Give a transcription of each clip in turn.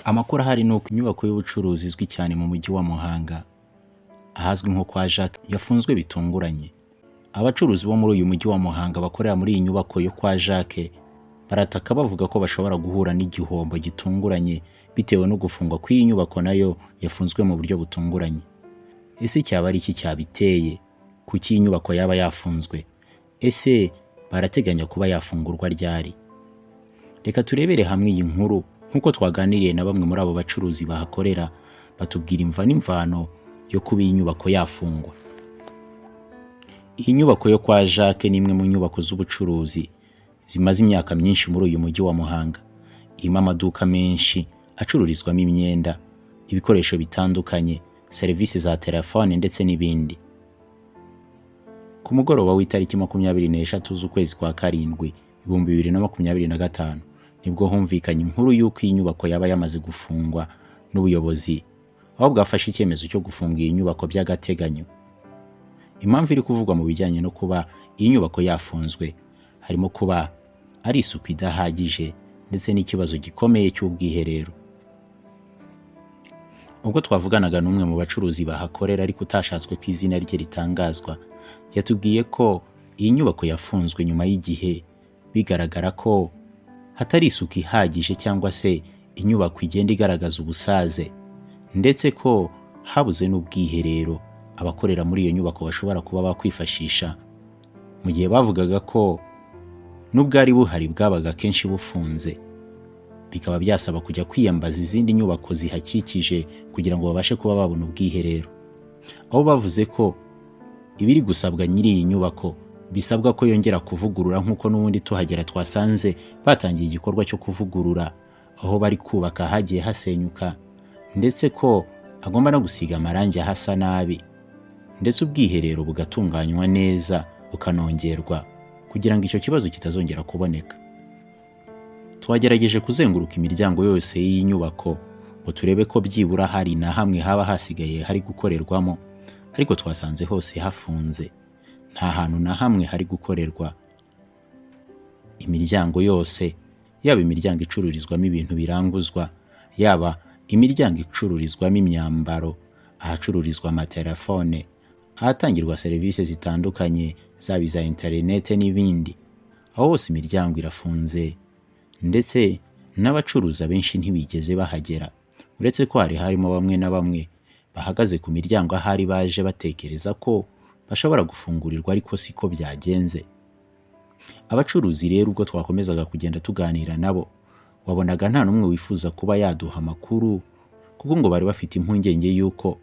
Amakuru ahari ni uko inyubako y'ubucuruzi izwi cyane mu mujyi wa Muhanga ahazwi nko kwa Jacques yafunzwe bitunguranye. Abacuruzi bo muri uyu mujyi wa Muhanga bakorera muri iyi nyubako yo kwa Jacques barataka bavuga ko bashobora guhura n'igihombo gitunguranye bitewe no gufungwa kw'iyi nyubako nayo yafunzwe mu buryo butunguranye. Ese cyaba ari iki cyabiteye? Kuki iyi nyubako yaba yafunzwe? Ese barateganya kuba yafungurwa ryari? Reka turebere hamwe iyi nkuru nk'uko twaganiriye na bamwe muri abo bacuruzi bahakorera, batubwira imva n'imvano yo kuba iyi nyubako yafungwa. Iyi nyubako yo kwa Jacques ni imwe mu nyubako z'ubucuruzi zimaze imyaka myinshi muri uyu mujyi wa Muhanga. Irimo amaduka menshi acururizwamo imyenda, ibikoresho bitandukanye, serivisi za telefone ndetse n'ibindi. Ku mugoroba w'itariki 23 z'ukwezi kwa karindwi 2025 nibwo humvikanye inkuru y'uko iyi nyubako yaba yamaze gufungwa n'ubuyobozi, aho bwafashe icyemezo cyo gufunga iyi nyubako by'agateganyo. Impamvu iri kuvugwa mu bijyanye no kuba iyi nyubako yafunzwe harimo kuba ari isuku idahagije ndetse n'ikibazo gikomeye cy'ubwiherero. Ubwo twavuganaga n'umwe mu bacuruzi bahakorera ariko utashatswe ko izina rye ritangazwa, yatubwiye ko iyi nyubako yafunzwe nyuma y'igihe bigaragara ko hatari isuku ihagije cyangwa se inyubako igenda igaragaza ubusaze, ndetse ko habuze n'ubwiherero abakorera muri iyo nyubako bashobora kuba bakwifashisha, mu gihe bavugaga ko n'ubwari buhari bwabaga kenshi bufunze, bikaba byasaba kujya kwiyambaza izindi nyubako zihakikije kugira ngo babashe kuba babona ubwiherero. Aho bavuze ko ibiri gusabwa nyiri iyi nyubako bisabwa ko yongera kuvugurura, nk'uko n'ubundi tuhagera twasanze batangiye igikorwa cyo kuvugurura aho bari kubaka hagiye hasenyuka, ndetse ko agomba no gusiga amarangi ahasa nabi, ndetse ubwiherero bugatunganywa neza bukanongerwa kugira ngo icyo kibazo kitazongera kuboneka. Twagerageje kuzenguruka imiryango yose y'iyi nyubako ngo turebe ko byibura hari na hamwe haba hasigaye hari gukorerwamo, ariko twasanze hose hafunze, nta hantu na hamwe hari gukorerwa. Imiryango yose, yaba imiryango icururizwamo ibintu biranguzwa, yaba imiryango icururizwamo imyambaro, ahacururizwa amatelefone, ahatangirwa serivisi zitandukanye zaba iza interinete n'ibindi, aho hose imiryango irafunze, ndetse n'abacuruza benshi ntibigeze bahagera, uretse ko hari harimo bamwe na bamwe bahagaze ku miryango ahari baje batekereza ko bashobora gufungurirwa, ariko siko byagenze. Abacuruzi rero ubwo twakomezaga kugenda tuganira nabo, wabonaga nta n'umwe wifuza kuba yaduha amakuru, kuko ngo bari bafite impungenge y'uko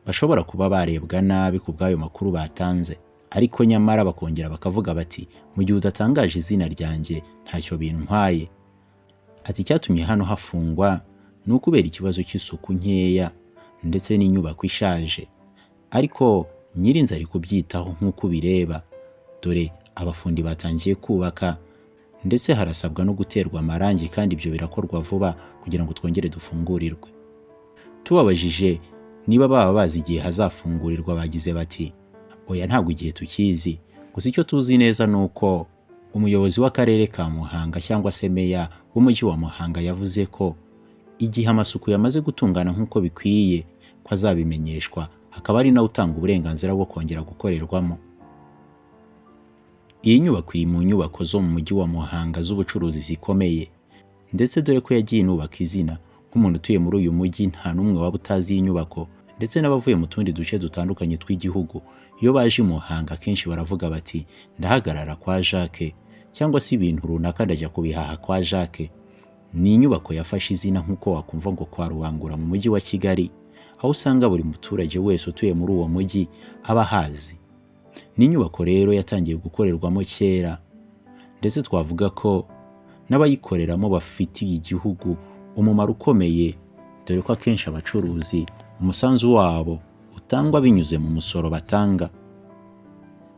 bashobora kuba barebwa nabi ku bw'ayo makuru batanze, ariko nyamara bakongera bakavuga bati mu gihe udatangaje izina ryanjye ntacyo bintwaye. Ati icyatumye hano hafungwa ni ukubera ikibazo cy'isuku nkeya ndetse n'inyubako ishaje, ariko nyir'inzu ari kubyitaho nk'uko ubireba, dore abafundi batangiye kubaka ndetse harasabwa no guterwa amarangi, kandi ibyo birakorwa vuba kugira ngo twongere dufungurirwe. Tubabajije niba baba bazi igihe hazafungurirwa, bagize bati oya ntabwo igihe tukizi, gusa icyo tuzi neza ni uko umuyobozi w'akarere ka Muhanga cyangwa se meya w'umujyi wa Muhanga yavuze ko igihe amasuku yamaze gutungana nk'uko bikwiye ko azabimenyeshwa, akaba ari nawe utanga uburenganzira bwo kongera gukorerwamo. Iyi nyubako iri mu nyubako zo mu mujyi wa Muhanga z'ubucuruzi zikomeye, ndetse dore ko yagiye inubaka izina. Nk'umuntu utuye muri uyu mujyi nta n'umwe waba utazi iyi nyubako, ndetse n'abavuye mu tundi duce dutandukanye tw'igihugu iyo baje i Muhanga akenshi baravuga bati ndahagarara kwa Jacques, cyangwa se ibintu runaka ndajya kubihaha kwa Jacques. Ni inyubako yafashe izina nk'uko wakumva ngo kwa Rubangura mu mujyi wa Kigali, aho usanga buri muturage wese utuye muri uwo mujyi aba ahazi. Ni inyubako rero yatangiye gukorerwamo kera, ndetse twavuga ko n'abayikoreramo bafitiye igihugu umumaro ukomeye, dore ko akenshi abacuruzi umusanzu wabo utangwa binyuze mu musoro batanga.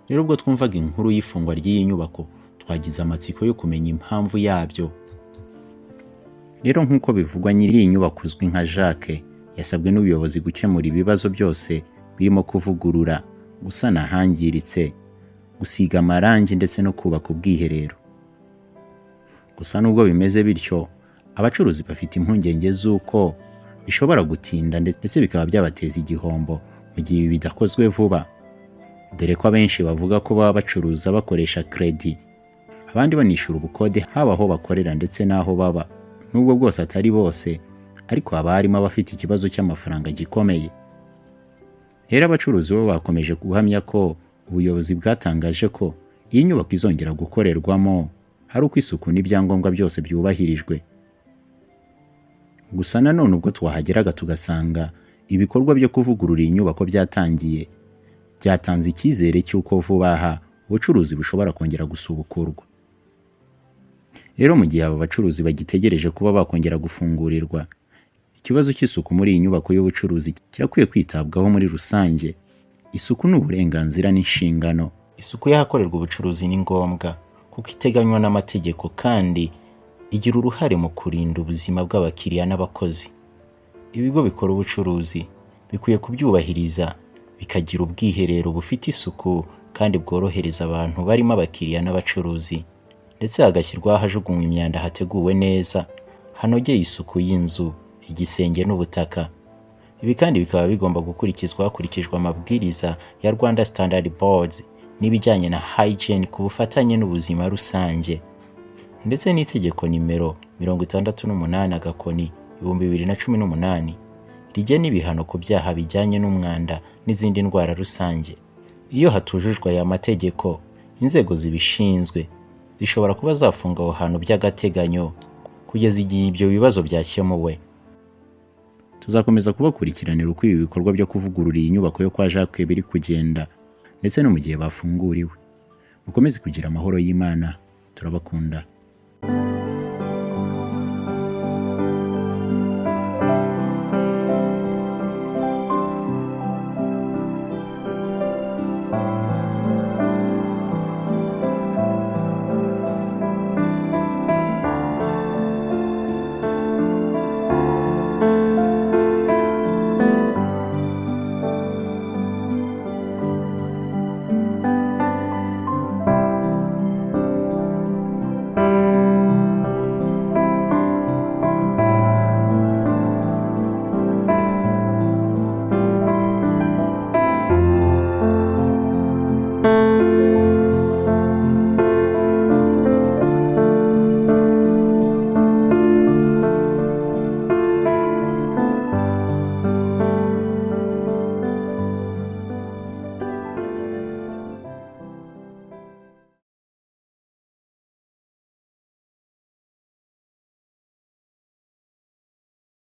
Rero ubwo twumvaga inkuru y'ifungwa ry'iyi nyubako twagize amatsiko yo kumenya impamvu yabyo. Rero nk'uko bivugwa, nyiri iyi nyubako uzwi nka Jacques yasabwe n'ubuyobozi gukemura ibibazo byose birimo kuvugurura, gusana ahangiritse, gusiga amarangi ndetse no kubaka ubwiherero. Gusa nubwo bimeze bityo, Abacuruzi bafite impungenge z'uko bishobora gutinda ndetse bikaba byabateza igihombo mu gihe ibi bidakozwe vuba, dore ko abenshi bavuga ko baba bacuruza bakoresha kredi, abandi banishyura ubukode haba aho bakorera ndetse n'aho baba. Nubwo bwose atari bose, ariko haba harimo abafite ikibazo cy'amafaranga gikomeye. Rero abacuruzi bo bakomeje guhamya ko ubuyobozi bwatangaje ko iyi nyubako izongera gukorerwamo ari uko isuku n'ibyangombwa byose byubahirijwe. Gusa nanone ubwo twahageraga tugasanga ibikorwa byo kuvugurura iyi nyubako byatangiye, byatanze icyizere cy'uko vuba aha ubucuruzi bushobora kongera gusubukurwa. Rero mu gihe aba bacuruzi bagitegereje kuba bakongera gufungurirwa, ikibazo cy'isuku muri iyi nyubako y'ubucuruzi kirakwiye kwitabwaho muri rusange. Isuku ni uburenganzira n'inshingano. Isuku y'ahakorerwa ubucuruzi ni ngombwa kuko iteganywa n'amategeko kandi igira uruhare mu kurinda ubuzima bw'abakiriya n'abakozi. Ibigo bikora ubucuruzi bikwiye kubyubahiriza, bikagira ubwiherero bufite isuku kandi bworohereza abantu barimo abakiriya n'abacuruzi, ndetse hagashyirwaho ahajugunywa imyanda hateguwe neza, hanogeye isuku y'inzu, igisenge n'ubutaka. Ibi kandi bikaba bigomba gukurikizwa hakurikijwe amabwiriza ya Rwanda Standard Boards n'ibijyanye na hygiene ku bufatanye n'ubuzima rusange, ndetse n'itegeko nimero 68-2018 rigena ibihano ku byaha bijyanye n'umwanda n'izindi ndwara rusange. Iyo hatujujwe aya mategeko, inzego zibishinzwe zishobora kuba zafunga aho hantu by'agateganyo kugeza igihe ibyo bibazo byakemuwe. Tuzakomeza kubakurikiranira uko ibi bikorwa byo kuvugurura iyi nyubako yo kwa Jacques biri kugenda, ndetse no mu gihe bafunguriwe. Mukomeze kugira amahoro y'Imana, turabakunda.